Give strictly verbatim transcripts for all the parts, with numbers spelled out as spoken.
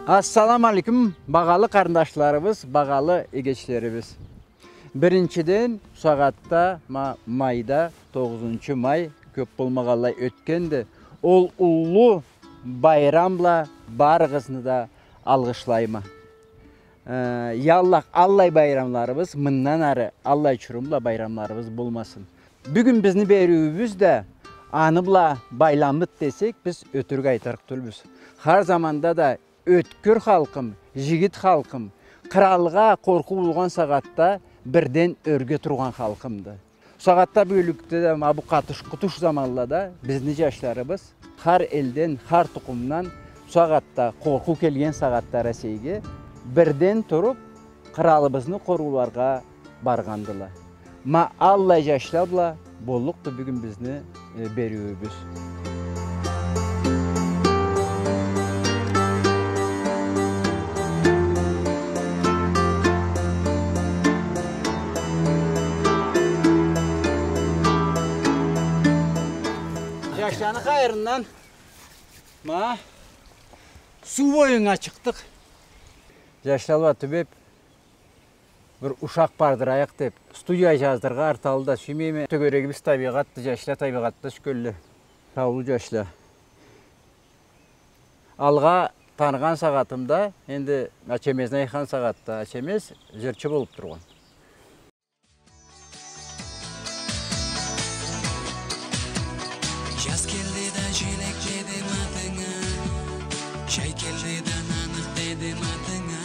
Ассаламу алейкум, багъалы къарындашларыбыз, багъалы эгечлерибиз. Биринчиден, бусагъатда ма-, майда, тогъузунчу май, кёп болмагъанлай ётгенди. Ол уллу байрам бла барыгъызны да алгъышлайма. Э, я Аллах, аллай байрамларыбыз, мындан ары аллай чурумла байрамларыбыз болмасын. Бюгюн бизни бериуюбюз да аны бла байламлыды десек, биз ётюрюк айтырыкъ тюлбюз. Хар заманда да ёткюр халкъым, жигит халкъым, къыралгъа къоркъуу болгъан сагъатда бирден ёрге тургъан халкъымды. Бусагъатда, бюгюнлюкде да, ма бу къатыш-къутуш заманлада бизни жашларыбыз хар элден, хар тукъумдан бусагъатда, къоркъуу келген сагъатда Россейге, бирден туруп, къыралыбызны къорууларгъа баргъандыла. Ма аллай жашла бла боллукъду бюгюн бизни, э, бериуюбюз. Жашланы хайырындан ма суу боюннга чыкъдыкъ. Жашла бла тюбеп, бир ушакъ бардырайыкъ деп, студия жаздырыргъа арталы да сюймейме. Тёгерегибиз табигъатды, жашла табигъатда сюйгенле. Таулу жашла. Алгъа таныгъан сагъатымда, энди ачемезни айтхан сагъатда, ачемез жырчы болуп тургъан. Жаз келди да, желек дедим атынга, жай келди да, наныкъ дедим атынга,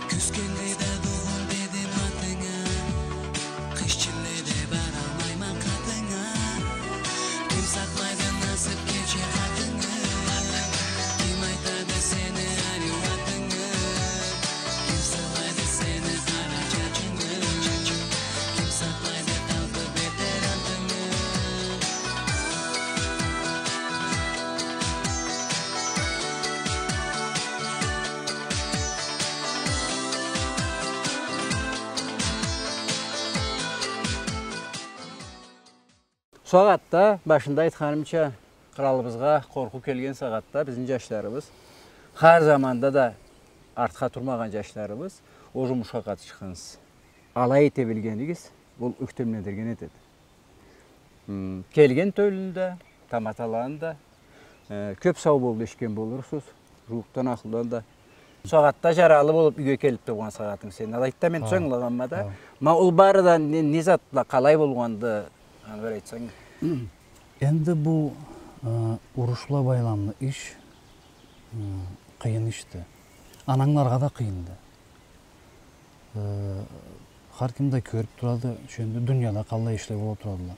кюз келди да, дугъун дедим атынга, къыш чилледи, баралмайма къатынга. Ким сакълайды насып кече къатынгы? Ким айтады сени ариу атынгы? Ким сыйлайды сени къара чачынгы? Ким сакълайды талпы бетер атынгы? Бусагъатда, башында айтханымча, къыралыбызгъа къоркъуу келген сагъатда бизни жашларыбыз, хар заманда да артха турмагъан жашларыбыз, ол жумушха къатышхансыз. Алай эте билгенигиз, ол ёхтемлендирген этеди. М, келген тёлюню да, таматаланы да, э, кёп сау бол дешген болурсуз. Жууукъдан, акъылдан да. Бусагъатда жаралы болуп юйге келип тургъан сагъатынг сени. Алайды да, мен тюз ангылагъанма да. Ма ол бары да не, не затла, къалай болгъанды, аны бир айтсанг. Энди бу, э, уруш бла байламлы иш, э, къыйын ишди. Аны ангыларгъа да къыйынды. Э, хар ким да кёрюп турады, шёндю дунияда къаллай ишле бола турадыла.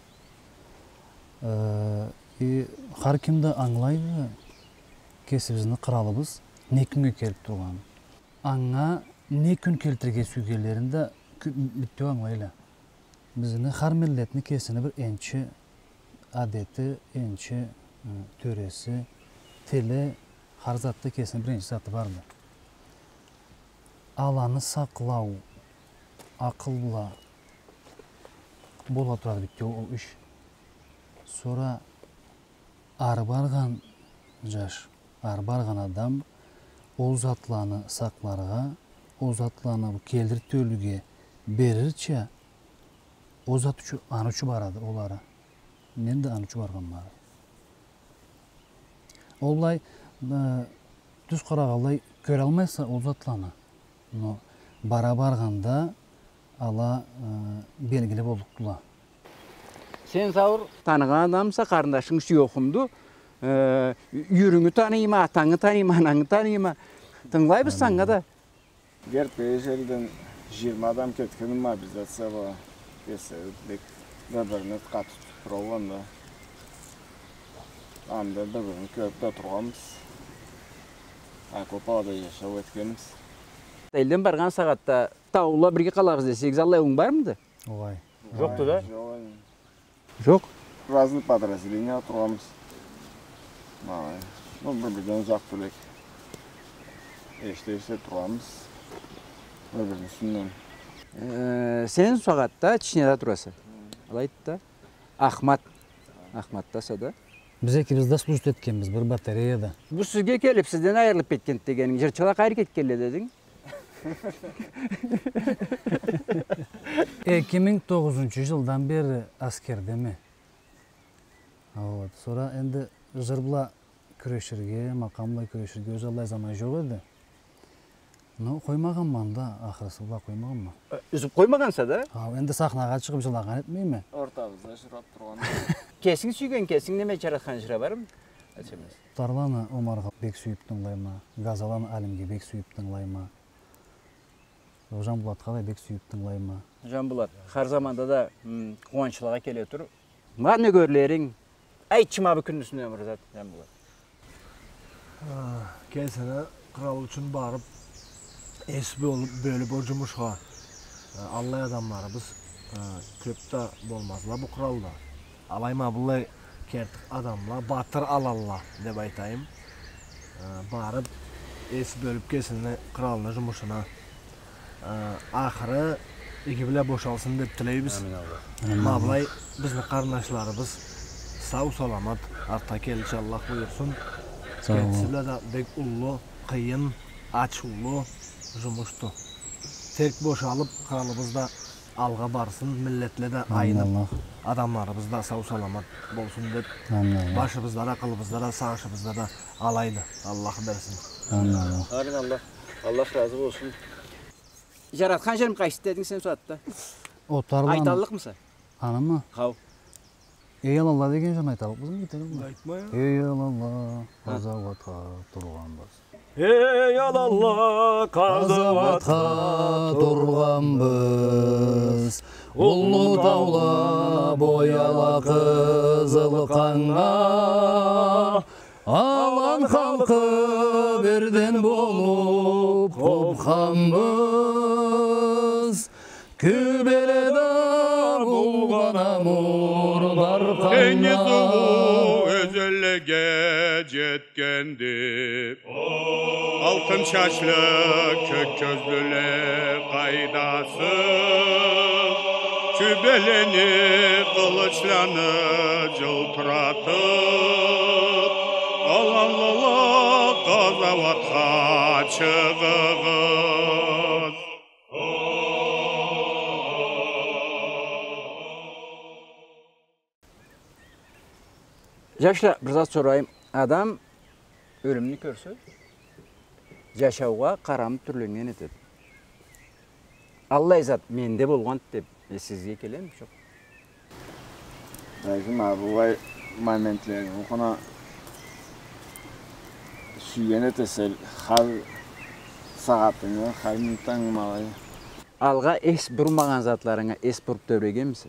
Э, и хар ким да ангылайды, кесибизни къыралыбыз не кюннге келип тургъанын. Анга не кюн келтирирге сюйгенлерин да кю-, битеу ангылайла. Бизни хар миллетни кесини бир энчи адети, энчи, э, тёреси, тили, хар затда кесини бир энчи заты барды. Аланы сакълау акъыл бла бола турады битеу ол иш. Сора ары баргъан жаш, ары баргъан адам ол затланы сакъларгъа, ол затланы бу келир тёлюге берирча, ол зат ючюн, аны ючюн барады ол ары. Мен да аны ючюн баргъанма ары. Ол былай, э, тюз къарагъанлай кёралмайса ол затланы. Но бара баргъанда ала, э, белгили боллукъдула. Сен, Заур, таныгъан адамса, къарындашынг ючюн ёхумду. Э, юйюрюнгю таныйма, атангы таныйма, анангы таныйма. Тынгылайбыз санга да. Герти, бир элден жыйырма адам кетгенди мобилизациягъа. Кеслери бек бир-бирине къаты тутуп туралла да. Анда бир-бирин кёрюп да тургъанбыз. Окопалада жашап ётгенбиз. Элден баргъан сагъатда таулула бирге къалабыз десегиз, аллай оюнг бармыды? Огъай. Жокъду да? Жокъ. Жокъ. Разный подразделениеде тургъанбыз. Ма, ну, бир-бирден узакъ тюл эдик. Эшите-эшите тургъанбыз. Бир-бирини юсюнден. Э, сен бусагъатда Чечняда тураса. Алайды да. Ахмат. Ахматдаса да. Биз экибиз да служить этгенбиз бир батареяда. Бу сизге келип, сизден айырылып кетген дегенинг, жырчыла къайры кетгенле дединг? Эки минг тогъузунчу жылдан бери аскердеме. Вот. Сора энди жыр бла кюреширге, макъам бла кюреширге уже аллай заман жокъ эди. Но къоймагъанма да, ахырысы бла къоймагъанма. Э, юзюп къоймагъанса да? Хау, энди сахнагъа чыгъып жылагъан этмейме. Ортабызда жырлап тургъан. Кесинг сюйген кесинг неме жаратхан жыры бармы? Ачамыз. Тарланы Омаргъа бек сюйюп тынгылайма, Газаланы Алимге бек сюйюп тынгылайма. Жанболатха да бек сюйюп тынгылайма. Жанболат, хар заманда да, м, къууанчлыгъа келе тур. Ма нёгерлеринг, айтчы ма бу кюнню юсюнден бир зат, Жанболат. А, кесини къырал ючюн барып, эс бёлюп, бёлюп о жумушха, а, аллай адамларыбыз, а, кёп да болмазла бу къыралда. Алай ма быллай керти адамла, батыр аланла деп айтайым. А, барып, эс бёлюп кесини къыралны жумушуна. Э, ахыры иги бла бошалсын деп тилейбиз. Амин, Аллах. Амин, Аллах. Ма былай бизни къарындашларыбыз сау-саламат артха келирча Аллах буюрсун. Сау бол. Кетиси бла да бек уллу, къыйын, ачыулу жумушду. Терк бошалып, къыралыбыз да алгъа барсын, миллетле да айнып, амин, Аллах, адамларыбыз да сау-саламат болсун деп, амин, Аллах, башыбызда да, къылыбызда да, сагъышыбызда да алайды. Аллах берсин. Амин, Аллах. Амин, Аллах. Аллах разы болсун. Жаратхан жырым къайсы дединг сен сагъатда? О, Тарланы. Айталлыкъмыса? Анымы? Хау. Эй, аланла деген жырын айталлыкъбызмы, кетерикми? Айтма я. Эй, аланла, ха, къазауатха тургъанбыз. Эй, аланла, къазауатха тургъанбыз. Уллу таула бояла къызыл къаннга. Алан халкъы бирден болуп къопханбыз, Кюбеледе болгъан амурлар къаннга. Тенги суу ёзенлеге жетгенди. Алтын чачлы кёк кёзлюле къайдасыз, Кюбелени къылычланы жылтыратып, аланлыла къазауатха чыгъыгъыз. Жашла, бир зат сорайым. Адам ёлюмню кёрсе, жашаугъа къарамы тюрленнген этеди. Аллай зат менде болгъанды деп эсигизге келеми, жокъ? Бегим, а быллай моментлени окъуна сюйген этесе, хар сагъатынгы, хар минутунгу ма алай. Алгъа эс бурмагъан затларынга эс буруп тебирегенмисе?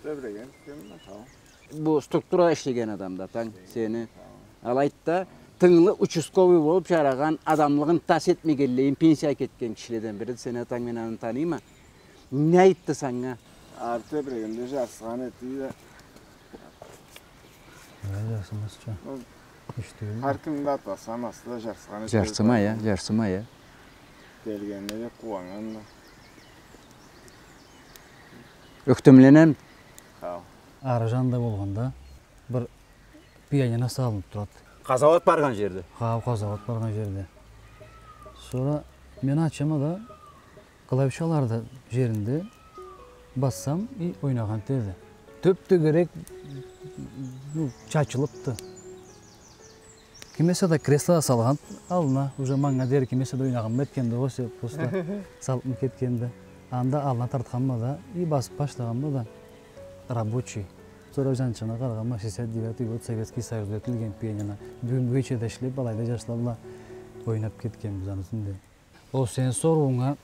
Тебирегенме, хау. Бу структурада ишлеген адам да, атанг, сени. Алайды да, тынгылы участковый болуп жарагъан, адамлыгъын тас этмегенлейин, пенсиягъа кетген кишиледен бириди. Сени атанг, мен аны таныйма. Не айтды санга? Ары тебирегенде жарсыгъан этди да. Э, жарсымазча. Ол иш тюйюлмю? Хар кимни да атасы, анасы да жарсыгъан этди. Жарсыма я, жарсыма я. Келгенине да къууаннган да. Ёктемленем. Хау. Ары жанда болгъанда бир пианино салынып турады. Къазауат баргъан жерде. Хау, къазауат баргъан жерде. Сора мен ачама да клавишаланы жеринде бассам, и ойнагъан этеди. Тёп-тёгерек, ну, чачылыпды. Ким эсе да кресло салгъан аллына, уже манга дери ким эсе да ойнагъанмы этгенди, огъесе просто салыпмы кетгенди. Анда аллына тартханма да, и басып башлагъанма да, рабочий. Сора жанчыгъына къарагъанма, шестьдесят девятый год, Советский Союзда этилген пианино. Бюгюн, бюгюнча да ишлеп, алайда жашла бла ойнап кетгенбиз аны юсюнде. Ол сени соруунга,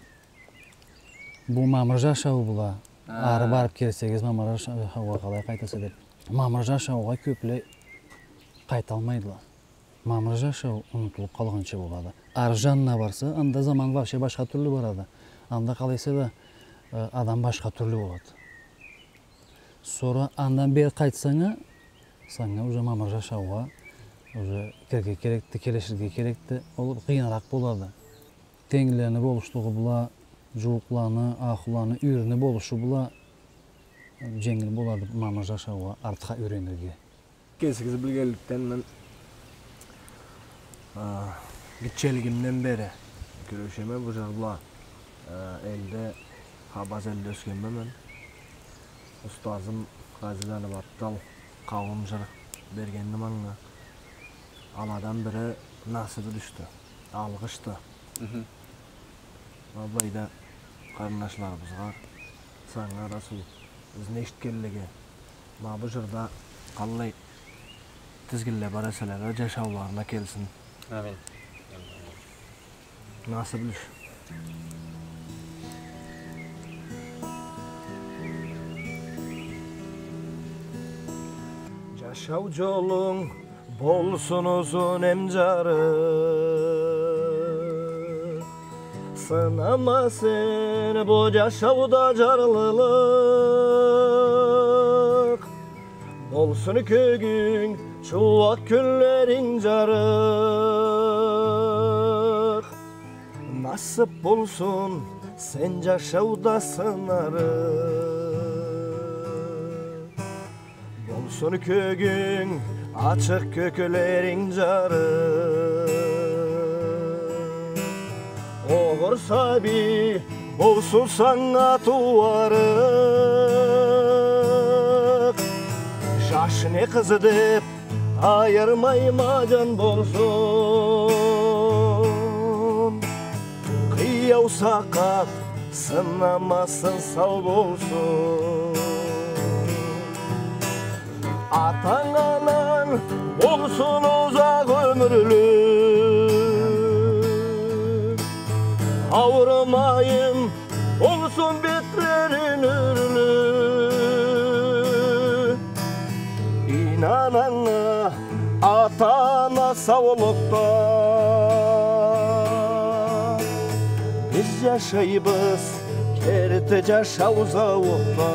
бу мамыр жашау бла, ары барып келсегиз, мамыр жашаугъа къалай къайтаса деп. Мамыр жашаугъа кёпле къайталмайдыла. Мамыр жашау унутулуп къалгъынчы болады. Ары жанына барса, анда заман вообще башха тюрлю барады. Анда къалай эсе да, э, адам башха тюрлю болады. Сора андан бери къайтсанг а, санга уже мамыр жашаугъа уже кирирге керекди, келиширге керекди. Ол къыйыныракъ болады. Тенглени болушлугъу бла, жууукъланы, ахлуланы, юйюрню болушу бла женгил болады мамыр жашаугъа артха юйренирге. Кесигиз билгенликден, мен, а, гитчелигимден бери кюрешеме бу жыр бла. А, элде, Хабаз элде ёсгенме мен. Устазым Газиз Алибаттал къауум жыр бергенди манга. Аладан бири насыбы тюшдю. Алгъышды. Мгм. Ма былайда къарындашларыбызгъа, санга, Расул, бизни эшитгенлеге, ма бу жырда къаллай тизгинле бар эселе да, жашауларына келсин. Амин. Насыб юлюш. Жашау жолунг болсун узун эм жарыкъ. Сынама сен бу жашауда жарлылыкъ. Болсун кёгюнг, чууакъ кюнлеринг жарыкъ. Насыб болсун сен жашауда сынарыкъ. Болсун кёгюнг ачыкъ, кёклеринг жарыкъ. Огъур сабий болсун санга тууарыкъ. Жаш не къыз деб айырмайма жан болсун. Къыяу сакъат сынамасын, сау болсун. Атанг, ананг болсун узакъ ёмюрлю. Аурумайын болсун бетлери нюрлю. Ийнан анга, ата-ана саулукъда, биз жашайбыз керти жашау зауукъда.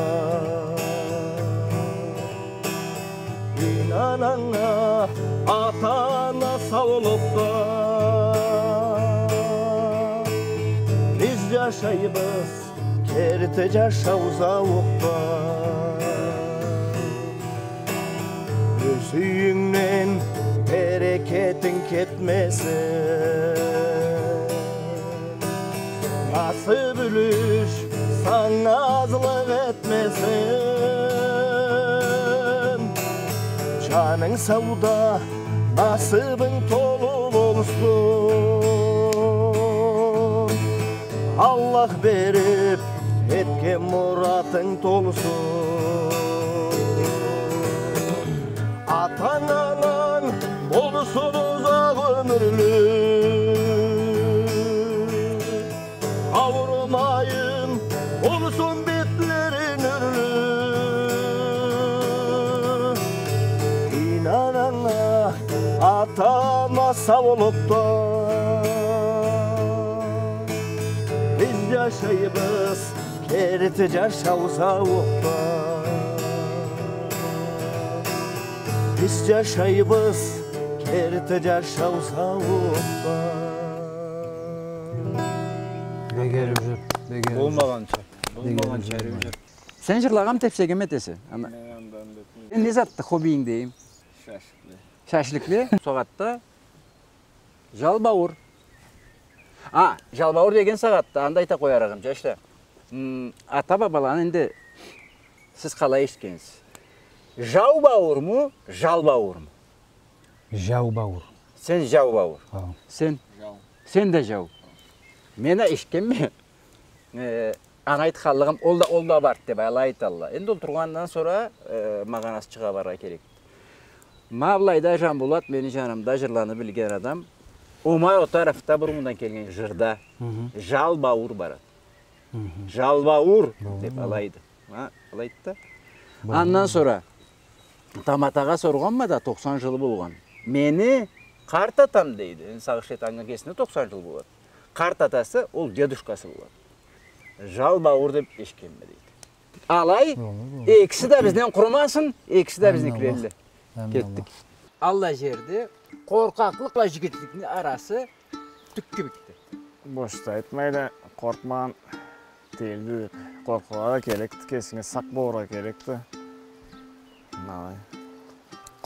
Ийнан анга, ата-ана саулукъда, биз жашайбыз керти жашау зауукъда. Ёз юйюнгден берекетинг кетмесин. Насыб юлюш санга азлыкъ этмесин. Жанынг сауда, насыбынг толу болсун. Аллах бериб, этген муратынг толсун. Атанг, ананг болсун узакъ ёмюрлю. Аурумайын болсун бетлери нюрлю. Ийнан анга, ата-ана саулукъда, биз жашайбыз керти жашау зауукъда. Биз жашайбыз керти жашау зауукъда. Бек эриб жыр, бек эриб жыр. Болмагъанча, болмагъанча эриб жыр. Сен жырлагъа тепсегенми этесе? Ана. Мен андан да этмейме. Сен не затды хоббийинг дейим? Шашлыкле. Шашлыкле? Сагъатда жалбаур. А, жалбаур деген сагъатда, анда айта къоярыгъым, жашла. М, ата-бабаланы энди сиз къалай эшитгенсиз? Жаубауурму, жалбауурму? Жаубаур. Сен жаубаур. Хау. Сен? Жау. Сен да жау. Мен а эшитгенме. Э, аны айтханлыгъым, ол да, ол да барды деб, алай айталла. Энди ол тургъандан сора, э, магъанасы чыгъа барыргъа керек. Ма былайда Жанболат, мени жанымда, жырланы билген адам. Омар Отаров да бурундан келген жырда. Хы-хы. Жалбаур барады. Хы-хы. Жалбаур деб алайды. Ха, алайды да. Андан сора Таматагъа соргъанма да, токъсан жылы болгъан. Мени къарт атам дейди. Энди сагъыш эт, анга кесине токъсан жыл болады. Къарт атасы, ол дедушкасы болады. Жалбаур деб эшитгенме дейди. Алай, экиси да бизден къурумасын, экиси да бизникиле. Амин Аллах. Кетдик. Аллах. Аллай жерде къоркъакълыкъ бла жигитликни арасы тюк кибикди. Бошда айтмайла, къоркъмагъан тюйюлдю деб. Къоркъургъа да керекди, кесинге сакъ болургъа керекди. Алай.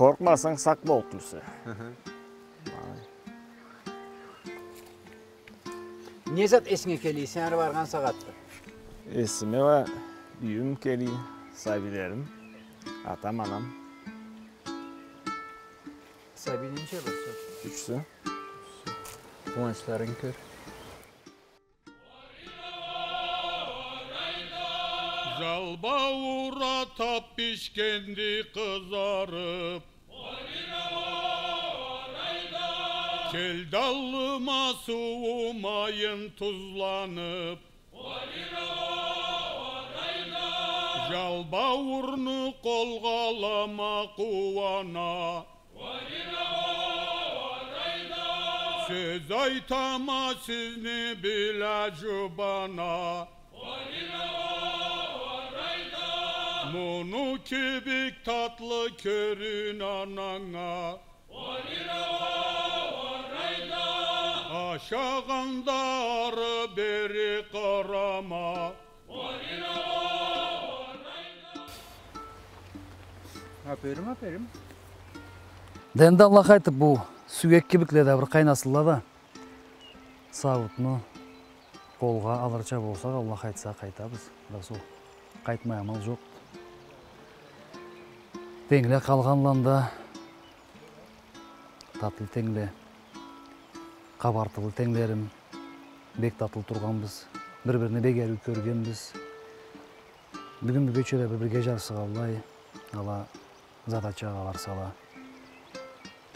Къоркъмасанг, сакъ бол, тюйюлсе. Хы-хы. Ай. Не зат эсинге келе сени ары баргъан сагъатда? Эсиме уа юйюм келе, сабийлерим, атам, анам. Сабий ненча бар? Ючсю. Къууанчларын кёр. Жалбауурда тап бишгенди къызарып. Келди аллыма сууум айын тузланып. Жалбауурну къолгъа алама, къууана. Сёз айтама сизни бла жубана. Муну кибик татлы кёрюн ананга. Ашагъанда ары-бери къарама. Аперим, аперим. Да энди Аллах айтып, бу сюек кибикле да бир къайнасынла да, сауутну къолгъа алырча болсакъ, Аллах айтса, къайтабыз. Расул, къайтмай амал жокъду. Тенгле къалгъанла да, татлы тенгле, къабартылы тенглерим, бек татлы тургъанбыз, бир-бирни бек ариу кёргенбиз. Бюгюн-бюгече да бир-бирге жарсыгъанлай, ала задачагъа барсала,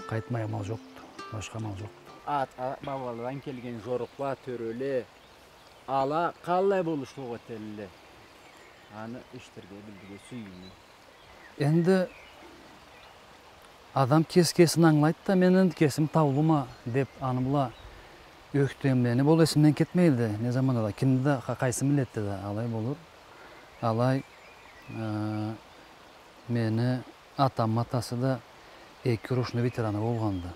къайтмай амал жокъду, башха амал жокъду. Ата-бабаладан келген жорукъла, тёреле, ала къаллай болушлукъ этелле? Аны эшитирге, билирге сюеме. Энди адам кес-кесин ангылайды да, мен энди кесим таулума деп, аны бла ёхтемленип, ол эсимден кетмейди. Не заманда да, кимде да, къа-, къайсы миллетде да алай болур. Алай, э, мени атамы атасы да эки урушну ветераны болгъанды.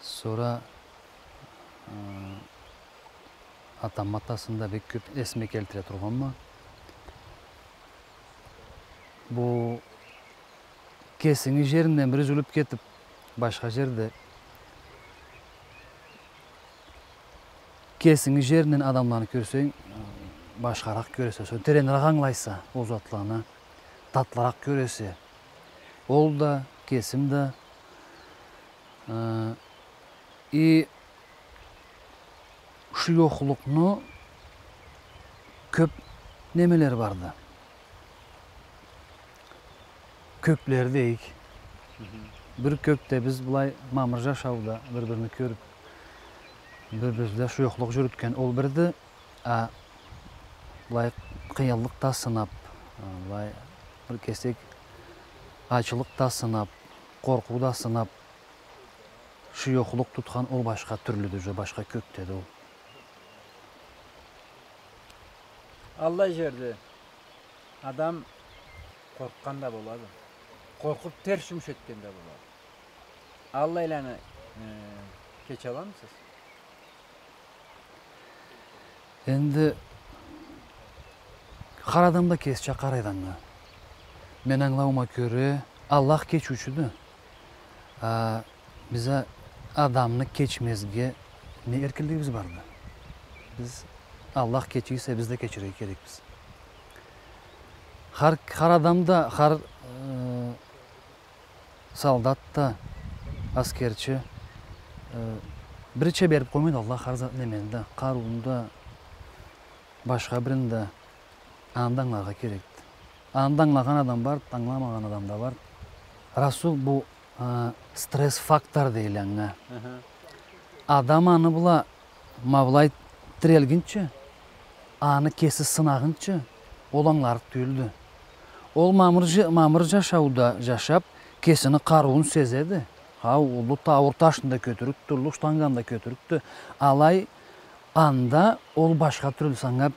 Сора, э, атамы атасын да бек кёп эсиме келтире тургъанма. Бу кесинги жеринден бир юзюлюп кетип, башха жерде, кесинги жеринден адамланы кёрсенг, башхаракъ кёресе, сора теренирек ангылайса ол затланы, татлыракъ кёресе. Ол да, кесим да, э, и шуёхлукъну кёп немелери барды. Кёплери дейик. Хы-хы. Бир кёкде биз былай мамыр жашауда бир-бирин кёрюп, бир-бирибиз бла шуёхлукъ жюрютген ол бирди, а былай къыйынлыкъ да сынап, а былай бир кесек ачылыкъ да сынап, къоркъуу да сынап, шуёхлукъ тутхан ол башха тюрлюдю, уже башха кёкдеди ол. Аллай жерде адам къоркъгъан да болады. Къоркъуп терс жумуш этген да болады. Аллайланы, э, кече аламысыз? Энди хар адам да кесича къарайды анга. Мен ангылауума кёре, Аллах кечиучюдю. А, бизде адамны кечмезге не эркинлигибиз барды? Биз, Аллах кече эсе, биз да кечирирге керекбиз. Хар, хар адам да, хар, э, солдат да, аскерчи, э, бирча берип къоймайды Аллах хар зат немени да, къарыуну да, башха бирин да. Аны да ангыларгъа керекди. Аны да ангылагъан адам барды, ангыламагъан адам да барды. Расул, бу, э, стресс фактор дейле анга. Хы-хы. Адам аны бла ма былай тирелгинчи, аны кеси сынагъынчы, ол ангыларыкъ тюйюлдю. Ол мамыр жа-, мамыр жашауда жашап, кесини къарыуун сезеди. Хау, уллу тауур ташны да кётюрюкдю, уллу штанганы да кётюрюкдю. Алай анда ол башха тюрлю санга,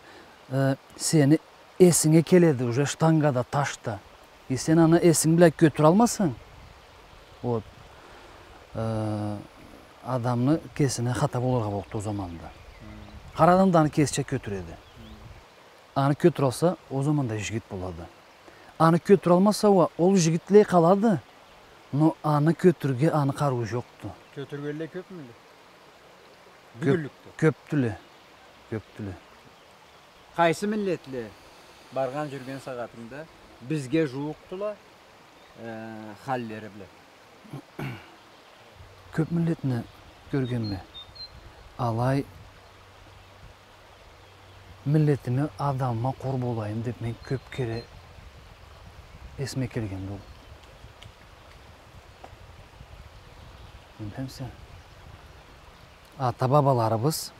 э, сени эсинге келеди уже штанга да, таш да. И сен аны эсинг бла кётюралмасанг, вот, э, адамны кесине хата болургъа боллукъду ол заманда. Хар адам да аны кесича кётюреди. Аны кётюралса, ол заманда жигит болады. Аны кётюралмаса уа, ол жигитлей къалады. Но аны кётюрге аны къарыуу жокъду. Кётюргенле кёпмюдю? Кёп-, бюгюнлюкде. Кёпдюле. Кёпдюле. Къайсы миллетле баргъан-жюрген сагъатынгда бизге жууукъдула, э, халлери бла? Кёп миллетни кёргенме. Алай миллетиме, адамыма къор болайым деп мен кёп кере эсиме келгенди ол. Билемисе, ата-бабаларыбыз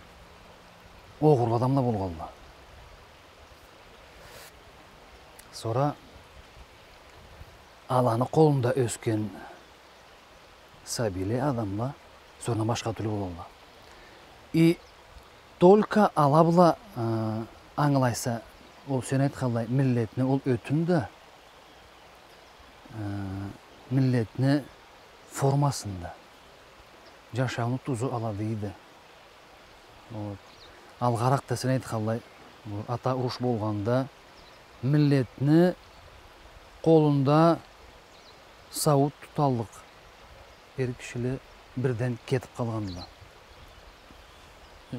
огъурлу адамла болгъанла. Сора аланы къолунда ёсген сабийле, адамла, сора башха тюрлю болалла. И только ала бла, э, ангылайса, ол сен айтханлай, миллетни ол ётюн да, э, миллетни формасын да. Жашауну тузу алады эди. Вот. Алгъаракъда сен айтханлай, бу ата уруш болгъанда, миллетни къолунда сауут туталлыкъ эр кишиле бирден кетип къалгъандыла.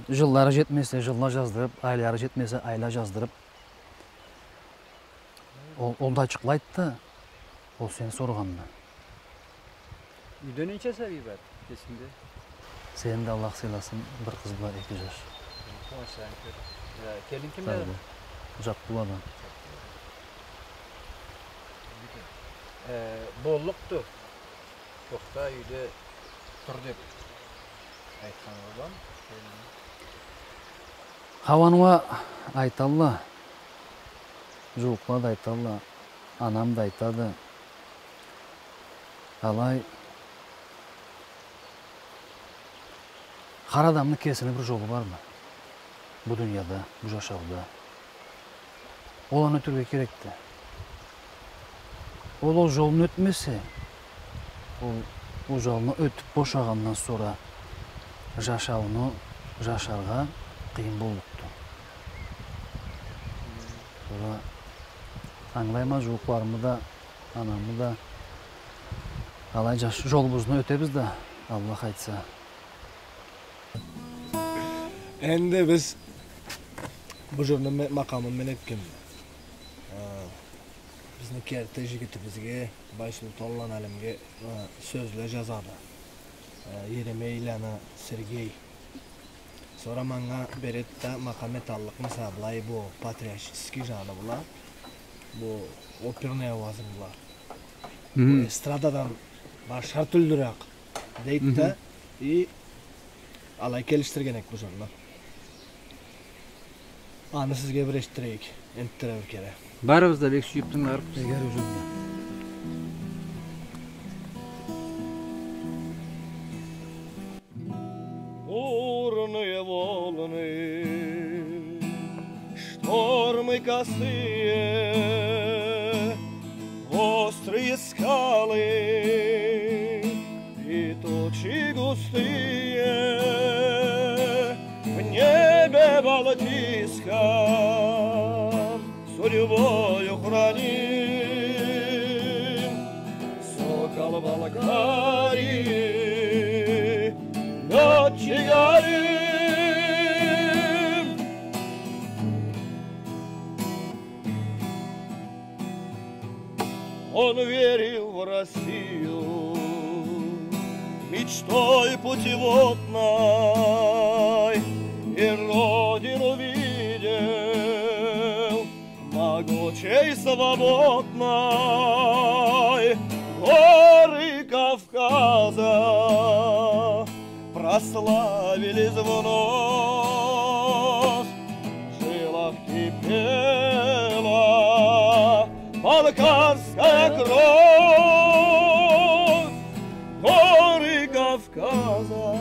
Жыллары жетмесе, жылла жаздырып, айлары жетмесе, айла жаздырып, ол, ол да ачыкълайды да, ол сен соргъанны. Юйде ненча сабий бар кесингде? Сени да Аллах сыйласын, бир къыз бла эки жаш. Къууанчларынгы кёрдюк. Э, келин кимде? Сау бол. Жакъбулада. Э, боллукъду. Тохта, юйде тур деп айтхан болам. Хауаннга айталла, жууукъла да айталла, анам да айтады. Алай, хар адамны кесини бир жолу барды. Бу дунияда, бу жашауда. Ол аны ётюрге керекди. Ол, ол жолну ётмесе, ол, ол жолну ётюп бошагъандан сора жашауну жашаргъа къыйын боллукъду. Сора ангылайма, жууукъларымы да, анамы да, алай жаш-, жолубузну ётебиз да, Аллах айтса. Энди биз бу жырны ме-, макъамын мен этгенме. Э, бизни керти жигитибизге, Байсултанланы Алимге, э, сёзле жазады. Э, Еремейланы Сергей. Сора манга береди да, макъам эталлыкъмыса, былай бу патриотический жаны бла, бу оперный ауазынг бла. Бу эстрададан башха тюрлюрек. Дейди да, и алай келишдирген эдик бу жырны. Аны сизге бир эшитдирейик, энтда бир кере. Барыбыз да бек сюйюп тынгыларыкъбыз. Эгер ужунда. Бурные волны, штормы косые, острые скалы и тучи густые в небе Балтийском судьбою храним. Сокол Балкарии, лётчик Алим. Он верил в Россию мечтой путеводной и родину видел могучей, свободной. Горы Кавказа прославились вновь, в жилах кипела балканская кровь. Горы Кавказа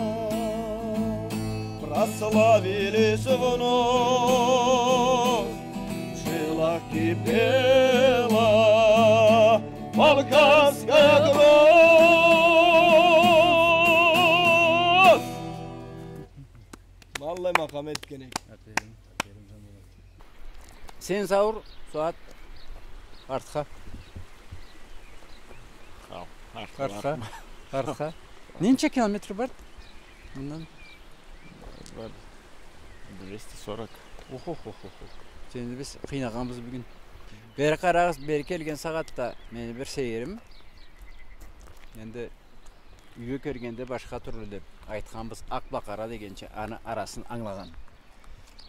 прославились вновь, в жилах кипела балканская кровь. Ма аллай макъам этген эдик. Сен саур, Суат, артха. Сау. Артха, артха. Ненча километр барды мындан? Бар. Двести сорок. Охо-хо-хо-хо. Энди биз къыйнагъанбыз бюгюн. Бери къарагъыз, бери келген сагъатда мени бир сейирим. Энди юйге келгенде башха тюрлю деп айтханбыз, акъ бла къара дегенча, аны арасын ангылагъан.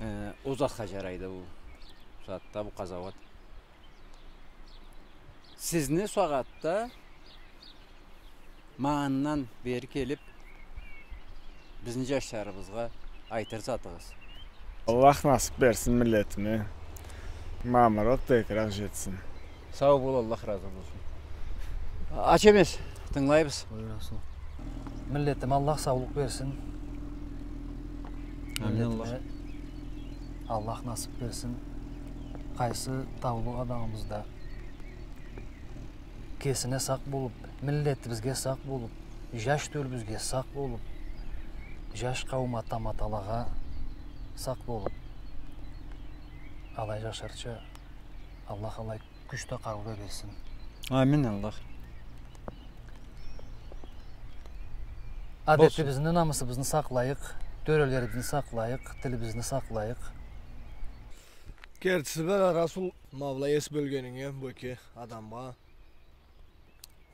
Э, ол затха жарайды бу сагъатда бу къазауат. Сизни сагъатда ма андан бери келип, бизни жашларыбызгъа айтыр затыгъыз. Аллах насып берсин миллетиме. Мамырыкъ текрар жетсин. Сау бол, Аллах разы болсун. Ач эмес, тынгылайбыз. Буюр, Расул. Миллетиме Аллах саулукъ берсин. Амин, Аллах. Миллетиме Аллах насып берсин. Къайсы таулу адамыбыз да кесине сакъ болуп, миллетибизге сакъ болуп, жаш тёлюбюзге сакъ болуп, жаш къауум ата-маталагъа сакъ болуп, алай жашарча Аллах алай кюч да, къарыу да берсин. Амин, Аллах. Болсун. Адетибизни, намысыбызны сакълайыкъ, тёрелерибизни сакълайыкъ, тилибизни сакълайыкъ. Кертиси бла, Расул, ма былай эс бёлгенинге, бу эки адамгъа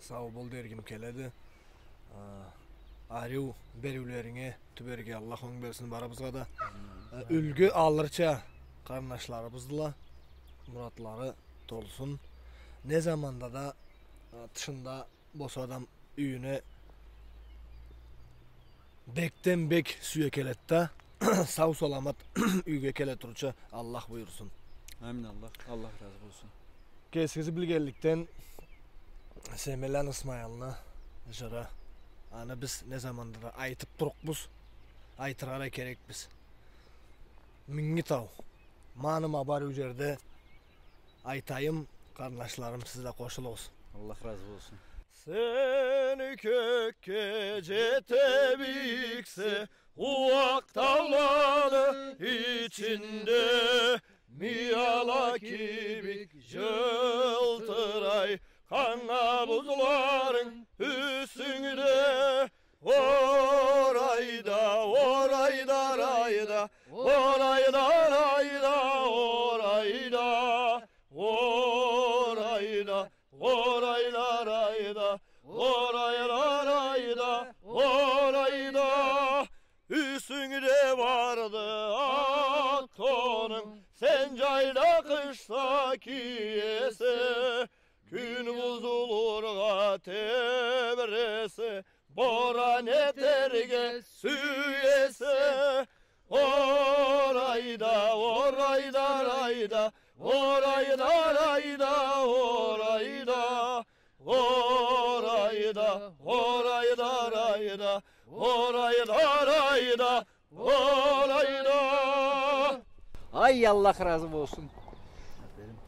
сау бол дергим келеди. А, ариу бериулеринге тюберге Аллах онг берсин барыбызгъа да. Амин. А, юлгю алырча къарындашларыбыздыла, муратлары толсун. Не заманда да, а, тышында болса адам юйюне бекден бек сюе келеди да, сау-саламат юйге келе турурча Аллах буюрсун. Амин, Аллах. Аллах разы болсун. Кесигиз билгенликден, Семеланы Исмайылны жыры. Аны биз не заманда да айтып турукъбуз, айтыргъа да керекбиз. Минги тау. Ма аны ма бар юй жерде айтайым, къарындашларым, сиз да къошулугъуз. Аллах разы болсун. Сен кёкге жете бийиксе, ууакъ тауланы ичинде, мияла кибик жылтырай къанга бузларынг юсюнгде. Орайда, орайда, райда, орайда, райда, орайда, орайда, орайда, райда, орайда, райда, орайда. Юсюнгде барды акъ тонунг, сен жайда, къышда киесе, кюн бузулургъа тебресе, боран этерге сюесе. Орайда, орайда, райда, орайда, райда, орайда, орайда, орайда, райда, орайда, райда. Орайда. Ай, Аллах разы болсун.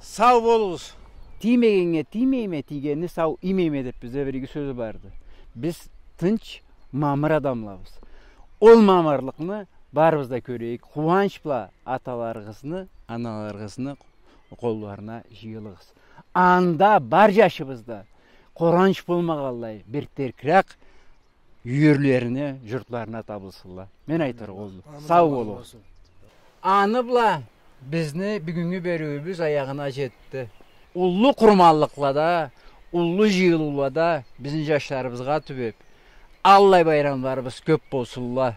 Сау болугъуз. Тиймегеннге тиймейме, тийгенни сау иймейме деп бизде бир иги сёз барды. Биз тынч, мамыр адамлабыз. Ол мамырлыкъны барыбыз да кёрейик. Къууанч бла аталарыгъызны, аналарыгъызны къолларына жыйылыгъыз. Анда бар жашыбыз да къоранч болмагъанлай, бир теркирек юйюрлерине, журтларына табылсынла. Мен айтырыкъ олду. Амин. Сау болугъуз. Аны бла бизни бюгюннгю бериуюбюз аягъына жетди. Уллу къурманлыкълада, уллу жыйылыулада бизни жашларыбызгъа тюбеп, аллай байрамларыбыз кёп болсунла.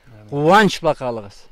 Амин. Къууанч бла къалыгъыз.